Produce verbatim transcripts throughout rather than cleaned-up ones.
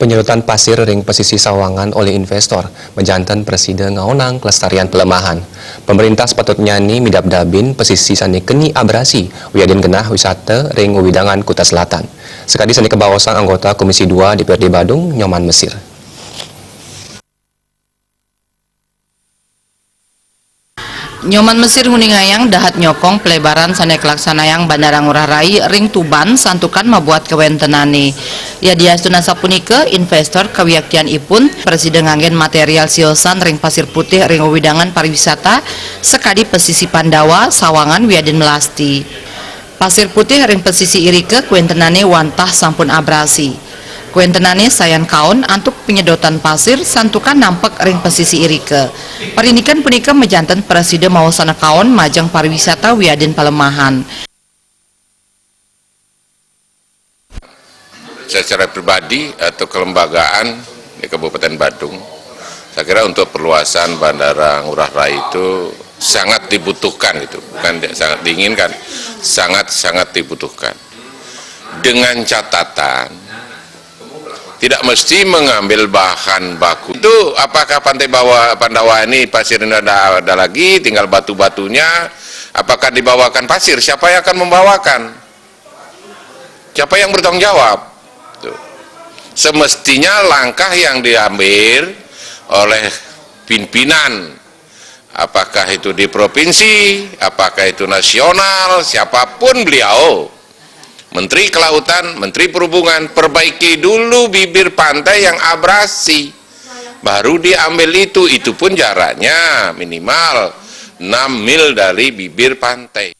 Penyedotan pasir ring pesisi Sawangan olih investor, majanten prasida ngaonang kelestarian pelemahan. Pemerintah sepatutnyane midabdabin pesisi sane keni abrasi, wiadin genah wisata ring wewidangan Kuta Selatan. Sakadi sane kabaosang anggota Komisi dua D P R D Badung, Nyoman Mesir. Nyoman Mesir nguningayang dahat nyokong pelebaran sane kalaksanayang Bandara Ngurah Rai ring Tuban santukan mabuat kawentenane. Yadiastun asapunika, investor kawiaktianipun prasida nganggen material siosan ring Pasir Putih ring wewidangan pariwisata sakadi pesisi Pandawa, Sawangan wiadin Melasti. Pasir Putih ring pesisi irika kawentenane wantah sampun abrasi. Kawentenane sayan kaon antuk penyedotan pasir santukan nampek ring pesisi irika. Parindikan punika majanten prasida maosana kaon majeng pariwisata wiadin palemahan. Secara pribadi atau kelembagaan di Kabupaten Badung, saya kira untuk perluasan Bandara Ngurah Rai itu sangat dibutuhkan, itu bukan sangat diinginkan, sangat-sangat dibutuhkan. Dengan catatan tidak mesti mengambil bahan baku itu, apakah Pantai Bawah Pandawa ini pasir ini ada, ada lagi, tinggal batu-batunya, apakah dibawakan pasir, siapa yang akan membawakan? Siapa yang bertanggung jawab? Tuh. Semestinya langkah yang diambil oleh pimpinan, apakah itu di provinsi, apakah itu nasional, siapapun beliau, Menteri Kelautan, Menteri Perhubungan, perbaiki dulu bibir pantai yang abrasi. Baru diambil itu, itu pun jaraknya minimal enam mil dari bibir pantai.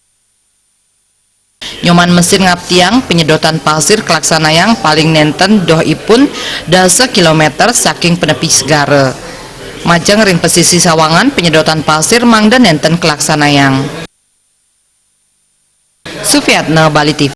Nyoman Mesir ngaptiang penyedotan pasir kalaksanayang paling nenten dohipun dasa kilometer saking penepi segara. Majeng ring pesisi Sawangan, penyedotan pasir mangda nenten kalaksanayang. Sufiatna, Bali T V.